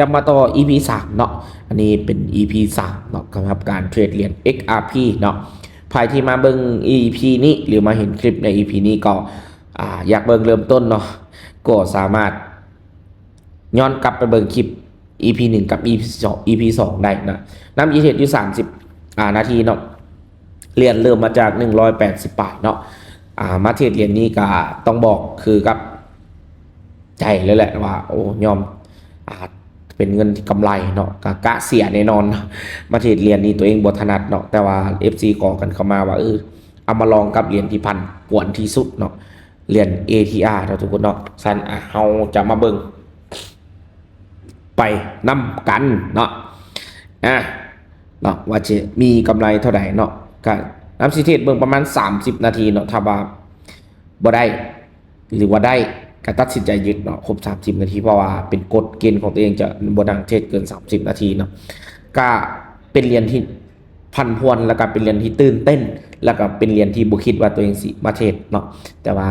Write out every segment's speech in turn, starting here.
ກັບມາຕໍ່ ອີພີສາມເນາະ. ອັນນີ້ເປັນ ອີພີສາມເນາະ ສຳລັບການເທຣດຫຼຽນ ເອັກອາພີ ເນາະ. ໃຜທີ່ມາເບິ່ງ ອີພີ ນີ້ ຫຼື ມາເຫັນຄລິບໃນ ອີພີ ນີ້ ກໍ ອາ ຢາກເບິ່ງເລີ່ມຕົ້ນເນາະ ກໍສາມາດຍ້ອນກັບໄປເບິ່ງຄລິບ ອີພີໜຶ່ງ ກັບ ອີພີສອງ ອີພີສອງ ໄດ້ເນາະ. ນຳອີເທຣດຢູ່ສາມສິບ ອາ ນາທີເນາະ ຫຼຽນເລີ່ມມາຈາກໜຶ່ງຮ້ອຍແປດສິບປາຍເນາະ. ອາ ມາເທຣດຫຼຽນນີ້ກໍຕ້ອງບອກຄືກັບໃຈເລີຍແຫຼະວ່າ ໂອ້ ຍອມ ອາ ເປັນເງິນທີ່ກຳໄລເນາະ ກະ ກະເສຍແນ່ນອນ. ມາເທຣດຫຼຽນນີ້ຕົວເອງບໍ່ຖະໜັດເນາະ ແຕ່ວ່າ ເອັຟຊີ ຂໍກັນເຂົ້າມາວ່າ ເອີ ເອົາມາລອງກັບຫຼຽນທີ່ຜັນຜວນທີ່ສຸດເນາະ ຫຼຽນ ເອທີອາ ເນາະ ທຸກຄົນເນາະ. ຊັ້ນ ອາ ເຮົາຈະມາເບິ່ງ ໄປນຳກັນເນາະ ອາ ເນາະ ວ່າຈະມີກຳໄລເທົ່າໃດເນາະ. ກະນຳຊິເທຣດເບິ່ງປະມານສາມສິບນາທີເນາະ ຖ້າວ່າບໍ່ໄດ້ ຫຼືວ່າໄດ້ ກະຕັດສິນໃຈຢຸດເນາະ ຄົບສາມສິບນາທີ ເພາະວ່າເປັນກົດເກນຂອງຕົວເອງ ຈະບໍ່ນັ່ງເທຣດເກີນສາມສິບນາທີເນາະ. ກະເປັນຫຼຽນທີ່ ຜັນຜວນ ແລ້ວກໍເປັນຫຼຽນທີ່ຕື່ນເຕັ້ນ ແລ້ວກໍເປັນຫຼຽນທີ່ບໍ່ຄິດວ່າຕົວເອງຊິມາເທຣດເນາະ. ແຕ່ວ່າ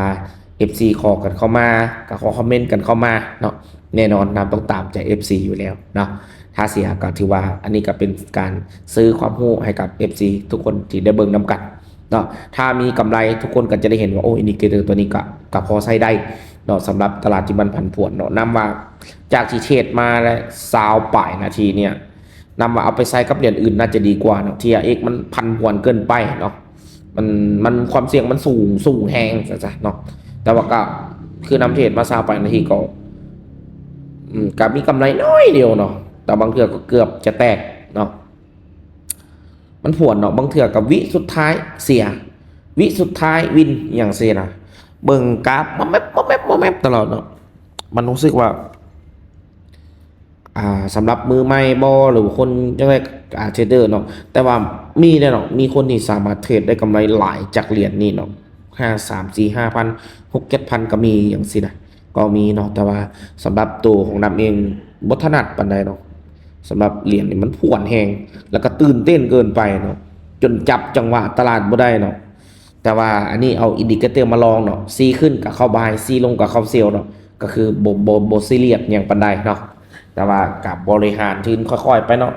ເອັຟຊີ ຂໍກັນເຂົ້າມາ ກໍຂໍຄອມເມັນກັນເຂົ້າມາເນາະ. ແນ່ນອນ ນ້ຳຕ້ອງຕາມໃຈ ເອັຟຊີ ຢູ່ແລ້ວເນາະ. ຖ້າເສຍກໍຖືວ່າ ອັນນີ້ກໍເປັນການຊື້ຄວາມຮູ້ໃຫ້ກັບ ເອັຟຊີ ທຸກຄົນທີ່ໄດ້ເບິ່ງນຳກັນເນາະ. ຖ້າມີກຳໄລ ທຸກຄົນກໍຈະໄດ້ເຫັນວ່າ ໂອ້ ອິນດິເຄເຕີຕົວນີ້ກໍ ກໍພໍໃຊ້ໄດ້ເນາະ ສຳລັບຕະຫຼາດທີ່ມັນຜັນຜວນເນາະ. ນຳວ່າຈາກທີ່ເທຣດມາແລ້ວຊາວປາຍນາທີເນີ້ຍ ນຳວ່າເອົາໄປໃຊ້ກັບຫຼຽນອື່ນໜ້າຈະດີກວ່າເນາະ ທີອາເອັກ ມັນຜັນຜວນເກີນໄປເນາະ ມັນ ມັນ ຄວາມສ່ຽງມັນສູງ ສູງແຮງຊັ້ນຊະເນາະ. ແຕ່ວ່າກໍຄືນຳເທຣດມາຊາວປາຍນາທີກໍ ອືມ ກໍມີກຳໄລໜ້ອຍດຽວເນາະ ແຕ່ບາງເທື່ອກໍເກືອບຈະແຕກເນາະ ມັນຜວນເນາະ. ບາງເທື່ອກໍວິສຸດທ້າຍເສຍ ວິສຸດທ້າຍວິນ ຫຍັງຊີ້ນະ ເບິ່ງກາຟມອບແມບ ມອບແມບ ມອບແມບຕະຫຼອດເນາະ ມັນຮູ້ສຶກວ່າ ອ່າ ສຳລັບມືໃໝ່ບໍ່ ຫຼືຄົນຈັ່ງໃດ ອ່າ ເທຣດເດີເນາະ. ແຕ່ວ່າມີແນ່ເນາະ ມີຄົນທີ່ສາມາດເທຣດໄດ້ກຳໄລຫຼາຍຈາກຫຼຽນນີ້ເນາະ ຫ້າ ສາມ ສີ່ ຫ້າພັນ ຫົກ ເຈັດພັນ ກໍມີຫຍັງຊີ້ນະ ກໍມີເນາະ. ແຕ່ວ່າສຳລັບໂຕຂອງນ້ຳເອງບໍ່ຖະໜັດປານໃດເນາະ ສຳລັບຫຼຽນນີ້ມັນຜວນແຮງ ແລ້ວກໍຕື່ນເຕັ້ນເກີນໄປເນາະ ຈົນຈັບຈັງຫວະຕະຫຼາດບໍ່ໄດ້ເນາະ. ແຕ່ວ່າອັນນີ້ເອົາອິນດິເຄເຕີມາລອງເນາະ ຊີ້ຂຶ້ນກໍເຂົ້າບາຍ ຊີ້ລົງກໍເຂົ້າເຊວເນາະ ກໍຄືບໍ່ ບໍ່ ບໍ່ຊີຣຽສຫຍັງປານໃດເນາະ. ແຕ່ວ່າກໍບໍລິຫານທຶນຄ່ອຍໆໄປເນາະ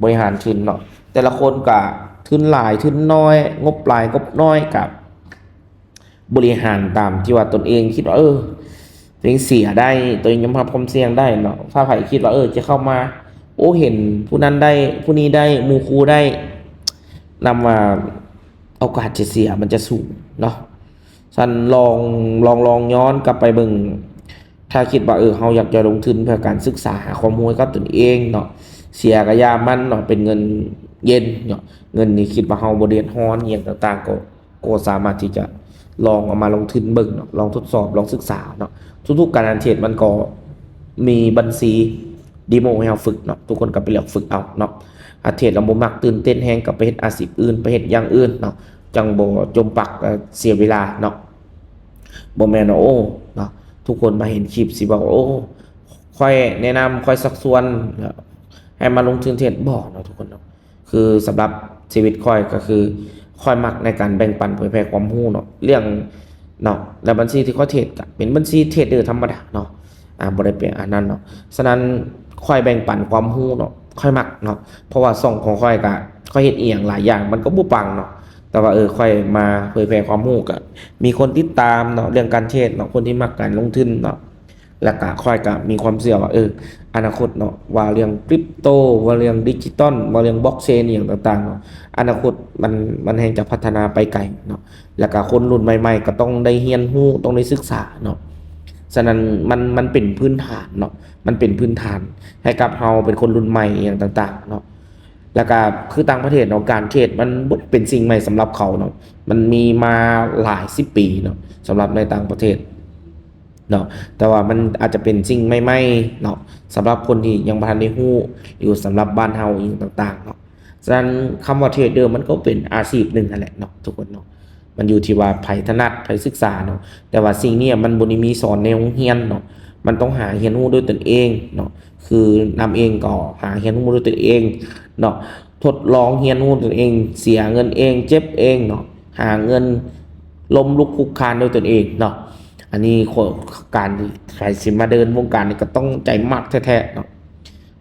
ບໍລິຫານທຶນເນາະ. ແຕ່ລະຄົນກໍທຶນຫຼາຍທຶນນ້ອຍ ງົບຫຼາຍງົບນ້ອຍ ກໍບໍລິຫານຕາມທີ່ວ່າຕົນເອງຄິດວ່າ ເອີ ຕົວເອງເສຍໄດ້ ຕົວເອງຍອມຮັບຄວາມສ່ຽງໄດ້ເນາະ. ຖ້າໃຜຄິດວ່າ ເອີ ຈະເຂົ້າມາ ໂອ້ ເຫັນຜູ້ນັ້ນໄດ້ ຜູ້ນີ້ໄດ້ ໝູ່ຄູ່ໄດ້ ນຳວ່າ ໂອກາດຈະເສຍມັນຈະສູງເນາະ. ຊັ້ນລອງ ລອງ ລອງຍ້ອນກັບໄປເບິ່ງ ຖ້າຄິດວ່າ ເອີ ເຮົາຢາກຈະລົງທຶນເພື່ອການສຶກສາ ຫາຄວາມຮູ້ໃຫ້ກັບຕົນເອງເນາະ ເສຍກະຢ່າມັນເນາະ ເປັນເງິນເຢັນເນາະ. ເງິນນີ້ຄິດວ່າເຮົາບໍ່ເດືອດຮ້ອນອີ່ຫຍັງຕ່າງໆ ກໍ ກໍສາມາດທີ່ຈະລອງເອົາມາລົງທຶນເບິ່ງເນາະ ລອງທົດສອບ ລອງສຶກສາເນາະ. ທຸກໆການເທຣດມັນກໍມີບັນຊີເດໂມໃຫ້ເຮົາຝຶກເນາະ ທຸກຄົນກໍໄປເລືອກຝຶກເອົາເນາະ. ອາ ເທຣດແລ້ວບໍ່ມັກ ຕື່ນເຕັ້ນແຮງ ກໍໄປເຮັດອາຊີບອື່ນ ໄປເຮັດຢ່າງອື່ນເນາະ ຈັ່ງບໍ່ຈົມປັກ ເອີ ເສຍເວລາເນາະ. ບໍ່ແມ່ນວ່າ ໂອ້ ເນາະ ທຸກຄົນມາເຫັນຄລິບຊິເວົ້າ ໂອ້ ຂ້ອຍແນະນຳ ຂ້ອຍຊັກຊວນໃຫ້ມາລົງທຶນເທຣດ ບໍ່ເນາະ ທຸກຄົນເນາະ. ຄືສຳລັບຊີວິດຂ້ອຍກໍຄື ຂ້ອຍມັກໃນການແບ່ງປັນເຜີຍແຜ່ຄວາມຮູ້ເນາະ ເລື່ອງເນາະ ແລະບັນຊີທີ່ຂ້ອຍເທຣດກໍເປັນບັນຊີເທຣດເດີທຳມະດາເນາະ ອາ ບໍ່ໄດ້ເປັນອັນນັ້ນເນາະ. ສະນັ້ນຂ້ອຍແບ່ງປັນຄວາມຮູ້ເນາະ ຂ້ອຍມັກເນາະ ເພາະວ່າຊ່ອງຂອງຂ້ອຍກໍ ຂ້ອຍເຮັດອີ່ຫຍັງຫຼາຍຢ່າງ ມັນກໍບໍ່ປັງເນາະ ແຕ່ວ່າ ເອີ ຂ້ອຍມາເຜີຍແຜ່ຄວາມຮູ້ ກໍມີຄົນຕິດຕາມເນາະ ເລື່ອງການເທຣດເນາະ ຄົນທີ່ມັກການລົງທຶນເນາະ. ແລ້ວກະຂ້ອຍກະມີຄວາມເຊື່ອວ່າ ເອີ ອະນາຄົດເນາະ ວ່າເລື່ອງຄຣິບໂຕ ວ່າເລື່ອງດິຈິຕອນ ວ່າເລື່ອງບລັອກເຊນ ອີ່ຫຍັງຕ່າງໆເນາະ ອະນາຄົດມັນ ມັນແຮ່ງຈະພັດທະນາໄປໄກເນາະ. ແລ້ວກະຄົນລຸ້ນໃໝ່ໆກໍຕ້ອງໄດ້ຮຽນຮູ້ ຕ້ອງໄດ້ສຶກສາເນາະ. ສະນັ້ນມັນ ມັນເປັນພື້ນຖານເນາະ ມັນເປັນພື້ນຖານໃຫ້ກັບເຮົາເປັນຄົນລຸ້ນໃໝ່ ອີ່ຫຍັງຕ່າງໆເນາະ. ແລ້ວກະຄືຕ່າງປະເທດເນາະ ການເທຣດມັນບໍ່ໄດ້ເປັນສິ່ງໃໝ່ສຳລັບເຂົາເນາະ ມັນມີມາຫຼາຍສິບປີເນາະ ສຳລັບໃນຕ່າງປະເທດ ເນາະ ແຕ່ວ່າມັນອາດຈະເປັນສິ່ງໃໝ່ໆເນາະ ສຳລັບຄົນທີ່ຍັງບໍ່ທັນໄດ້ຮູ້ ຫຼືສຳລັບບ້ານເຮົາອີ່ຫຍັງຕ່າງໆເນາະ. ສະນັ້ນຄຳວ່າເທຣດເດີມັນກໍເປັນອາຊີບໜຶ່ງຫັ້ນແຫຼະເນາະ ທຸກຄົນເນາະ ມັນຢູ່ທີ່ວ່າໃຜຖະໜັດ ໃຜສຶກສາເນາະ. ແຕ່ວ່າສິ່ງນີ້ມັນບໍ່ໄດ້ມີສອນໃນໂຮງຮຽນເນາະ ມັນຕ້ອງຫາຮຽນຮູ້ດ້ວຍຕົນເອງເນາະ. ຄືນ້ຳເອງກໍຫາຮຽນຮູ້ດ້ວຍຕົນເອງເນາະ ທົດລອງຮຽນຮູ້ຕົນເອງ ເສຍເງິນເອງ ເຈັບເອງເນາະ ຫາເງິນ ລົ້ມລຸກຄຸກຄານດ້ວຍຕົນເອງເນາະ. ອັນນີ້ ການທີ່ໃຜຊິມາເດີນວົງການນີ້ກໍຕ້ອງໃຈມັກແທ້ໆເນາະ.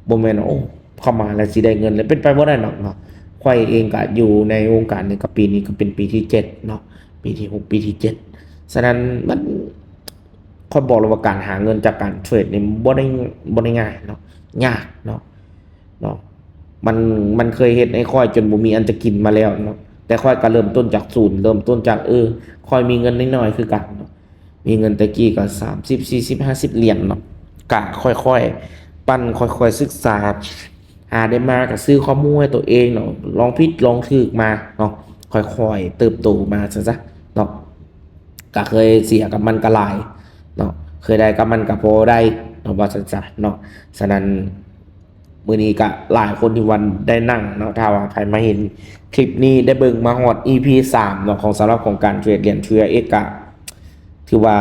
ບໍ່ແມ່ນ ໂອ້ ເຂົ້າມາແລ້ວຊິໄດ້ເງິນເລີຍ ເປັນໄປບໍ່ໄດ້ດອກເນາະ. ຂ້ອຍເອງກໍຢູ່ໃນວົງການນີ້ກໍປີນີ້ກໍເປັນປີທີເຈັດເນາະ ປີທີຫົກ ປີທີເຈັດ. ສະນັ້ນມັນ ຂ້ອຍບອກເລີຍວ່າການຫາເງິນຈາກການເທຣດນີ້ບໍ່ໄດ້ ບໍ່ໄດ້ງ່າຍເນາະ ຍາກເນາະ ເນາະ. ມັນ ມັນເຄີຍເຮັດໃຫ້ຂ້ອຍຈົນບໍ່ມີອັນຈະກິນມາແລ້ວເນາະ ແຕ່ຂ້ອຍກໍເລີ່ມຕົ້ນຈາກສູນ ເລີ່ມຕົ້ນຈາກ ເອີ ຂ້ອຍມີເງິນນ້ອຍໆຄືກັນເນາະ ມີເງິນແຕ່ກີ້ກໍສາມສິບ ສີ່ສິບ ຫ້າສິບຫຼຽນເນາະ ກະຄ່ອຍໆປັ້ນ ຄ່ອຍໆສຶກສາ ຫາໄດ້ມາກໍຊື້ຄວາມຮູ້ໃຫ້ຕົວເອງເນາະ ລອງຜິດລອງຖືກມາເນາະ ຄ່ອຍໆເຕີບໂຕມາຊັ້ນຊະເນາະ. ກໍເຄີຍເສຍກັບມັນກໍຫຼາຍເນາະ ເຄີຍໄດ້ກັບມັນກໍພໍໄດ້ເນາະ ວ່າຊັ້ນຊະເນາະ. ສະນັ້ນ ມື້ນີ້ກະຫຼາຍຄົນທີ່ວ່າໄດ້ນັ່ງເນາະ ຖ້າວ່າໃຜມາເຫັນຄລິບນີ້ ໄດ້ເບິ່ງມາຮອດອີພີສາມເນາະ ຂອງ ສຳລັບຂອງການເທຣດຫຼຽນ T R X ກະ ຖືວ່າ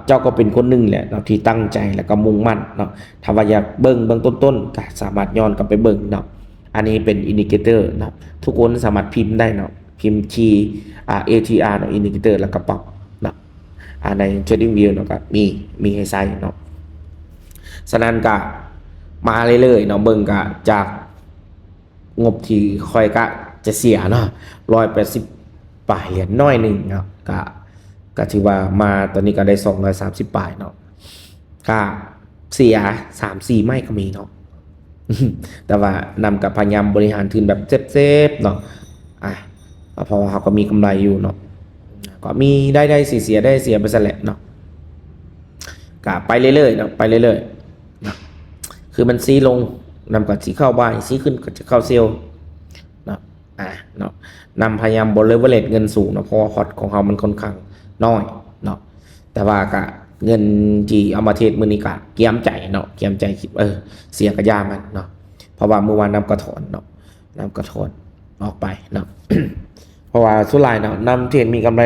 ເຈົ້າກໍເປັນຄົນໜຶ່ງແຫຼະເນາະ ທີ່ຕັ້ງໃຈ ແລ້ວກໍມຸ່ງໝັ້ນເນາະ. ຖ້າວ່າຢາກເບິ່ງເບື້ອງຕົ້ນໆ ກໍສາມາດຍ້ອນກັບໄປເບິ່ງເນາະ. ອັນນີ້ເປັນ indicator ເນາະ ທຸກຄົນສາມາດພິມໄດ້ເນາະ ພິມທີ່ ອາ ATR ເນາະ indicator ແລ້ວກໍປັບເນາະ ອາ ໃນ TradingView ເນາະ ກໍມີ ມີໃຫ້ໃຊ້ເນາະ. ສະນັ້ນກະມາເລື້ອຍໆເນາະ ເບິ່ງກະຈາກງົບທີ່ຂ້ອຍກະຈະເສຍເນາະ ຮ້ອຍແປດສິບປາຍຫຼຽນໜ້ອຍໜຶ່ງເນາະ ກະ ກະຖືວ່າມາຕອນນີ້ກະໄດ້ສອງຮ້ອຍສາມສິບປາຍເນາະ ກະເສຍສາມສີ່ໄມ້ກໍມີເນາະ ແຕ່ວ່ານຳກະພະຍາຍາມບໍລິຫານທຶນແບບເຊບໆເນາະ ອາ ເພາະວ່າເຮົາກໍມີກຳໄລຢູ່ເນາະ ກໍມີໄດ້ໄດ້ເສຍໄດ້ເສຍໄປຊັ້ນແຫຼະເນາະ ກະໄປເລື້ອຍໆເນາະ ໄປເລື້ອຍໆເນາະ ຄືມັນຊີ້ລົງນຳກໍຊິເຂົ້າບາຍ ຊີ້ຂຶ້ນກໍຈະເຂົ້າເຊວເນາະ ອາ ເນາະ ນຳພະຍາຍາມບໍ່ leverage ເງິນສູງເນາະ ເພາະວ່າ pot ຂອງເຮົາມັນຂ້ອນຂ້າງນ້ອຍເນາະ ແຕ່ວ່າກະເງິນທີ່ເອົາມາເທຣດມື້ນີ້ກະກຽມໃຈເນາະ ກຽມໃຈ ເອີ ເສຍກະຢ່າມັນເນາະ ເພາະວ່າມື້ວານນຳກະຖອນເນາະ ນຳກະຖອນອອກໄປເນາະ ເພາະວ່າສ່ວນຫຼາຍເນາະ ນຳເທຣດມີກຳໄລ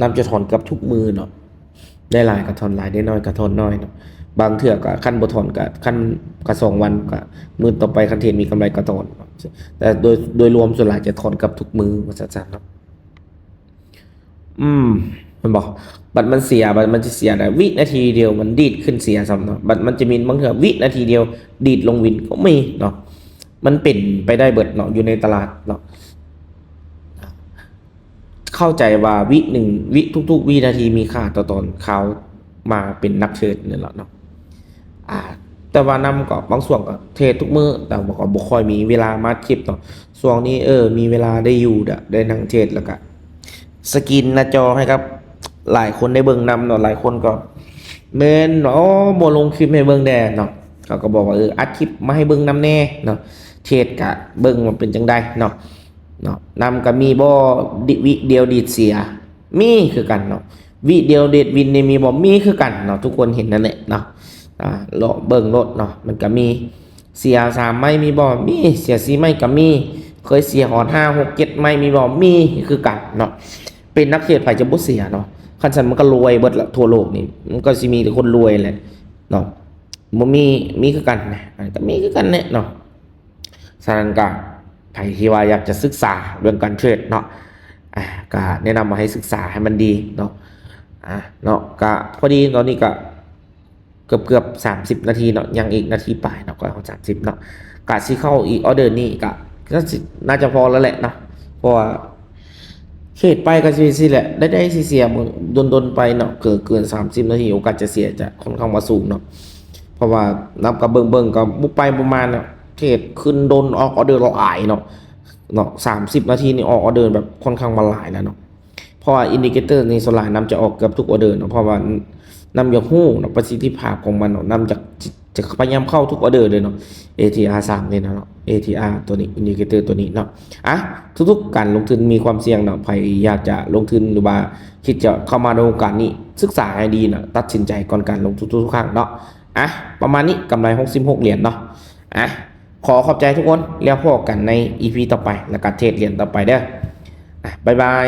ນຳຈະຖອນເກືອບທຸກມື້ເນາະ ໄດ້ຫຼາຍກະຖອນຫຼາຍ ໄດ້ໜ້ອຍກະຖອນໜ້ອຍເນາະ ບາງເທື່ອກະຄັນບໍ່ຖອນກະ ຄັນກະສອງວັນກະ ມື້ຕໍ່ໄປຄັນເທຣດມີກຳໄລກະຖອນເນາະ ແຕ່ໂດຍ ໂດຍລວມສ່ວນຫຼາຍຈະຖອນເກືອບທຸກມື້ວ່າຊັ້ນເນາະ. ອືມ ແມ່ນບໍ່? ບັດມັນເສຍ ບັດມັນຈະເສຍໄດ້ ວິນາທີດຽວມັນດີດຂຶ້ນເສຍຊ້ຳເນາະ ບັດມັນຈະມີບາງເທື່ອວິນາທີດຽວດີດລົງວິນກໍມີເນາະ ມັນເປັນໄປໄດ້ເບິດເນາະ ຢູ່ໃນຕະຫຼາດເນາະ. ເຂົ້າໃຈວ່າວິໜຶ່ງ ວິ ທຸກໆວິນາທີມີຄ່າຕໍ່ຕອນຂ່າວມາເປັນນັກເທຣດນີ້ແຫຼະເນາະ ອາ ແຕ່ວ່ານຳກໍບາງຊ່ວງກໍເທຣດທຸກມື້ ແຕ່ວ່າກໍບໍ່ຄ່ອຍມີເວລາມາອັດຄລິບເນາະ ຊ່ວງນີ້ ເອີ ມີເວລາໄດ້ຢູ່ ໄດ້ນັ່ງເທຣດ ແລ້ວກໍສະກຣີນໜ້າຈໍໃຫ້ກັບຫຼາຍຄົນໄດ້ເບິ່ງນຳເນາະ ຫຼາຍຄົນກໍແມ່ນ ໂອ້ ບໍ່ລົງຄລິບໃຫ້ເບິ່ງແດ່ເນາະ ເຂົາກໍບອກວ່າ ເອີ ອັດຄລິບມາໃຫ້ເບິ່ງນຳແດ່ເນາະ ເທຣດກະເບິ່ງວ່າເປັນຈັ່ງໃດເນາະ ເນາະ ນຳກໍມີບໍ່ ດິ ວິດຽວດີດເສຍ ມີຄືກັນເນາະ ວິດຽວດີດວິນນີ້ມີບໍ່ ມີຄືກັນເນາະ ທຸກຄົນເຫັນນັ້ນແຫຼະເນາະ ອາ ເລາະເບິ່ງໂລດເນາະ ມັນກໍມີ ເສຍສາມໄມ້ມີບໍ່ ມີ ເສຍສີ່ໄມ້ກໍມີ ເຄີຍເສຍຮອດຫ້າ ຫົກ ເຈັດໄມ້ມີບໍ່ ມີຄືກັນເນາະ ເປັນນັກເທຣດໃຜຈະບໍ່ເສຍເນາະ ຄັນຊັ້ນມັນກໍລວຍເບິດລະ ທົ່ວໂລກນີ້ ມັນກໍຊິມີແຕ່ຄົນລວຍແຫຼະເນາະ ບໍ່ມີ ມີຄືກັນນະ ກໍມີຄືກັນແຫຼະເນາະ. ສະນັ້ນກະໃຜທີ່ວ່າຢາກຈະສຶກສາເລື່ອງການເທຣດເນາະ ອາ ກະແນະນຳວ່າໃຫ້ສຶກສາໃຫ້ມັນດີເນາະ ອາ ເນາະ ກະພໍດີຕອນນີ້ກະເກືອບໆສາມສິບນາທີເນາະ ຍັງອີກນາທີປາຍເນາະ ກໍຮອດສາມສິບເນາະ ກະຊິເຂົ້າອີກອໍເດີນີ້ກະ ກະຊິ ໜ້າຈະພໍແລ້ວແຫຼະເນາະ ເພາະວ່າ ເທຣດໄປກໍຊິເປັນຊີ້ແຫຼະ ໄດ້ໄດ້ເສຍໆ ເບິ່ງດົນໆໄປເນາະ ເກີນ ເກີນສາມສິບນາທີ ໂອກາດຈະເສຍຈະຄ່ອນຂ້າງວ່າສູງເນາະ ເພາະວ່ານຳກັບເບິ່ງໆກໍບໍ່ໄປບໍ່ມາເນາະ ເທຣດຂຶ້ນດົນ ອອກອໍເດີຫຼາຍເນາະ ເນາະ ສາມສິບນາທີນີ້ອອກອໍເດີແບບຄ່ອນຂ້າງວ່າຫຼາຍແລ້ວເນາະ ເພາະວ່າອິນດິເຄເຕີນີ້ສ່ວນຫຼາຍນຳຈະອອກເກືອບທຸກອໍເດີເນາະ ເພາະວ່ານຳຢາກຮູ້ເນາະ ປະສິດທິພາບຂອງມັນເນາະ ນຳຈະ ຈະພະຍາຍາມເຂົ້າທຸກອໍເດີເລີຍເນາະ ເອທີອາສາມນີ້ນະເນາະ ເອທີອາຕົວນີ້ ອິນດິເຄເຕີຕົວນີ້ເນາະ ອະ ທຸກໆການລົງທຶນມີຄວາມສ່ຽງເນາະ ໃຜຢາກຈະລົງທຶນ ຫຼືວ່າຄິດຈະເຂົ້າມາໃນວົງການນີ້ ສຶກສາໃຫ້ດີເນາະ ຕັດສິນໃຈກ່ອນການລົງທຶນທຸກໆຄັ້ງເນາະ ອະ ປະມານນີ້ ກຳໄລຫົກສິບຫົກຫຼຽນເນາະ ອະ ຂໍຂອບໃຈທຸກຄົນ ແລ້ວພົບກັນໃນອີພີຕໍ່ໄປ ແລ້ວກະເທຣດຫຼຽນຕໍ່ໄປເດີ ອະ ບາຍບາຍ.